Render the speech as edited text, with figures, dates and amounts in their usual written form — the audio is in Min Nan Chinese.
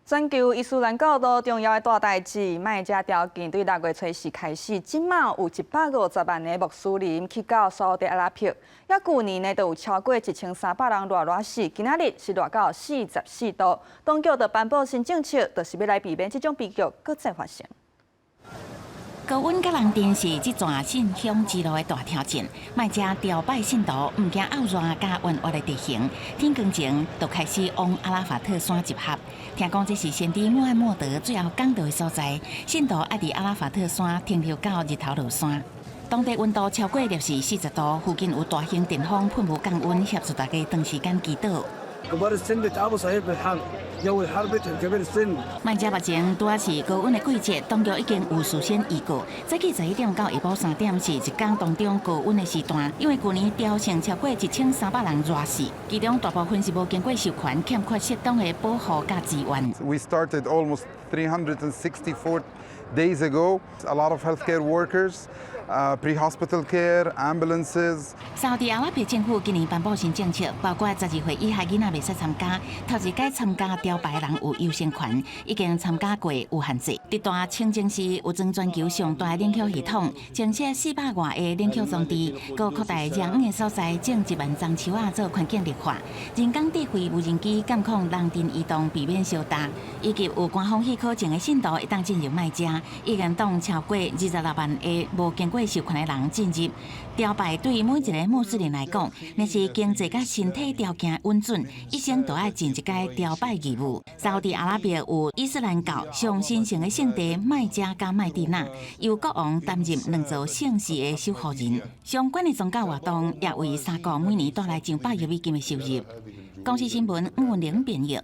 全球伊斯蘭教徒重要的大代誌，麥加朝覲對六月初四開始，這馬有150萬个穆斯林去到沙烏地阿拉伯。猶舊年呢，就有超過1300人熱熱死，今仔日是熱到44度。當局就頒布新政策，就是欲來避免這種悲劇閣再發生。高溫佮人潮是這段信仰之路的大挑戰。麥加朝拜信徒毋驚漚熱佮彎彎的地形，天光前就開始往阿拉法特山集合。聽講這是先知穆罕默德最後講道的所在，信徒愛佇阿拉法特山停留到日頭落山。當地溫度超過攝氏40度，附近有大型電風噴霧降溫，協助大家長時間祈禱。 كبار السن بيتعبوا صحيح بالحر، جو الحر بيتعب كبير السن。麥加目前拄仔是高溫的季節，當局已經有事先預告，早起11點到下晡3點是一天當中高溫的時段，因為舊年朝聖超過1300人熱死，其中大部分是無經過授權、欠缺適當的保護佮資源。 We started almost 364 days ago. A lot of healthcare workers, pre-hospital care, ambulances. 沙烏地阿拉伯政府今年頒布新政策，包括12歲以下囡仔袂使參加，頭一擺參加朝拜的人有優先權，已經參加過有限制。佇大清真寺有裝全球上大的冷氣系統，增設400外個冷氣裝置，閣擴大熱遠的所在種1萬叢樹仔做環境綠化。人工智慧無人機監控人陣移動，避免相踏，以及有官方許可證的信徒會當進入麥加，已經擋超過26萬个無經過授權的人進入。朝拜對每一个穆斯林來講，若是經濟佮身體條件允准，一生都愛盡一擺朝拜義務。沙烏地阿拉伯有伊斯蘭教上神聖的聖地麥加佮麥地那，由國王擔任兩座聖寺的守護人。相關的宗教活動也為沙國每年帶來上百億美金的收入。公視新聞吳文玲編譯。